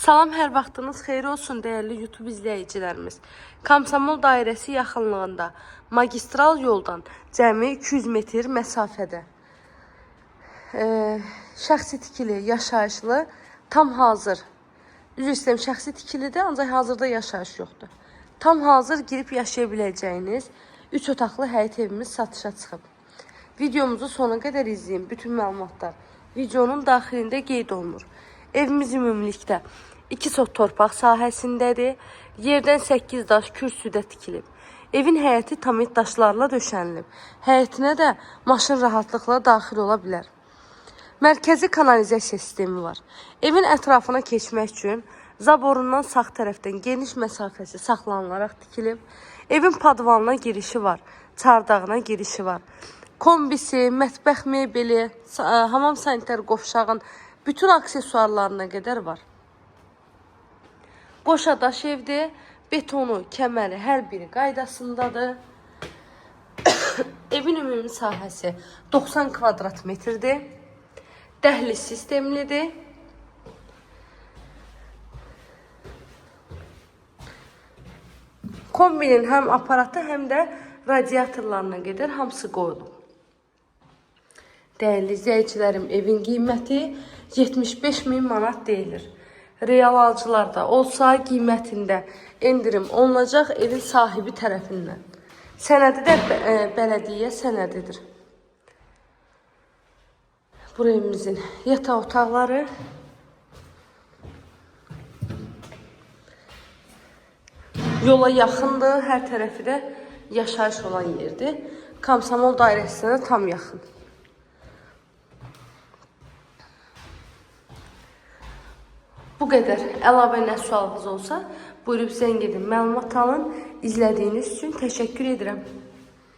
Salam, hər vaxtınız xeyir olsun dəyərli YouTube izləyicilərimiz. Komsomol dairəsi yaxınlığında magistral yoldan cəmi 200 metr məsafədə şəxsi tikili, yaşayışlı, tam hazır. Üzr istəyirəm, şəxsi tikilidir, ancaq hazırda yaşayış yoxdur. Tam hazır girib yaşaya biləcəyiniz 3 otaqlı həyət evimiz satışa çıxıb. Videomuzu sona qədər izləyin. Bütün məlumatlar videonun daxilində qeyd olunur. Evimiz ümumilikdə 2 sot torpaq sahəsindədir. Yerdən 8 daş kürsüdə tikilib. Evin həyəti tamit daşlarla döşənilib. Həyətinə də maşın rahatlıqla daxil ola bilər. Mərkəzi kanalizasiya sistemi var. Evin ətrafına keçmək üçün zaborundan sağ tərəfdən geniş məsafəsi saxlanılaraq tikilib. Evin padvanına girişi var, çardağına girişi var. Kombisi, mətbəx mebeli, hamam sanitar qovşağın bütün aksesuarlarına qədər var. Qoşa daş evdir. Betonu, kəməri hər biri qaydasındadır. Evin ümumi sahəsi 90 kvadrat metrdir. Dəhliz sistemlidir. Kombinin həm aparatı, həm də radiatorlarına qədər hamısı qoyulub. Dəyərli izləyicilərim, evin qiyməti 75 min manat deyilir. Real alıcılar da olsa qiymətində endirim olunacaq evin sahibi tərəfindən. Sənədi də bələdiyyə sənədidir. Bura evimizin yataq otaqları. Yola yaxındır, hər tərəfi də yaşayış olan yerdir. Komsomol dairəsinə tam yaxın. Bu qədər. Əlavə nə sualınız olsa, buyurub zəng edin, məlumat alın. İzlədiyiniz üçün təşəkkür edirəm.